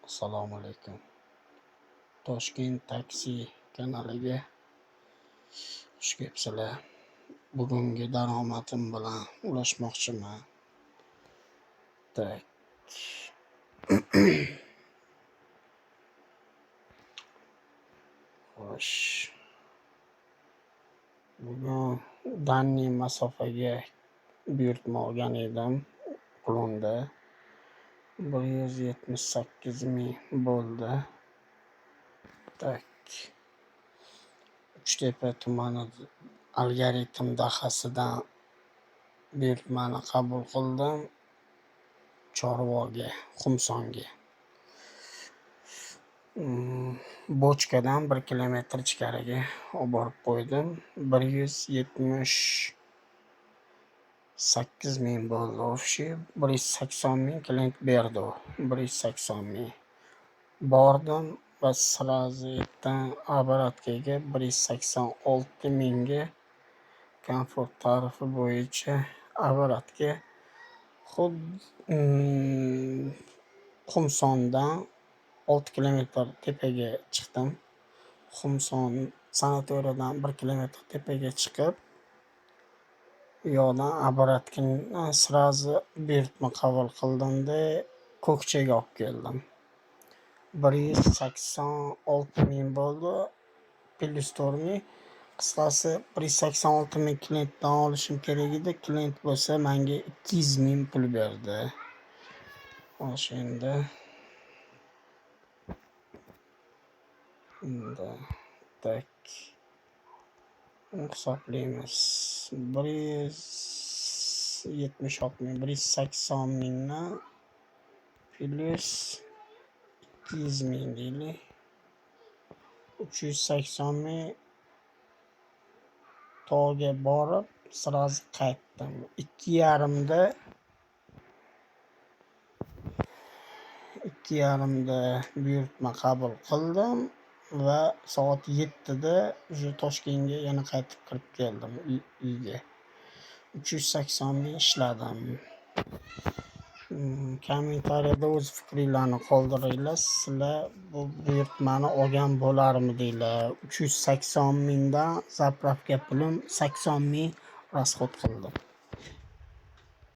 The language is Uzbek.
Assalomu alaykum. Toshkent taksi kanaliga xush kelibsizlar. Bugungi daromadim bilan ulashmoqchiman. Так. Xo'sh. Bugun дальний masofaga buyurtma olgan edim Uklonda. 178 ming bo'ldi. Так. Uchtepa tumani Algoritm dahasidan buyurtmani qabul qildim. Chorvoqga, Xumsonga. Bochkadan 1 kilometr ichkariga oborib qo'ydim. 178 ming bo'ldi общий. 180 ming klient berdi u. 180 ming. Bordim va сразу yerdan обратка ga 186 mingga komfort tarifi bo'yicha обратка xuddi Xumsondan 6 kilometr tepaga chiqdim. Xumson sanatoriyadan 1 kilometr tepaga chiqib, u yoqdan обратка ni сразу buyurtma qabul qildimda, Ko'kchaga olib keldim. 186 ming bo'ldi. Plyus 4 ming. Qisqasi, 186 ming klientdan olishim kerak edi. Klient bo'lsa menga 200 ming pul berdi. Xo'sh, endi так hisoblaymiz. 176 ming, 180 mingdan plyus 200 ming deylik. 380 ming tog'ga borib, сразу qaytdim. 2:30da 2:30da buyurtma qabul qildim va soat 7da уже Toshkentga yana qaytib kirib keldim uyga. 380 ming ishladim. Kommentariyada o'z fikringlarni qoldiringlar. Sizlar bu buyurtmani olgan bo'larmidinglar? 380 mingdan заправка pulim 80 ming расход qildim.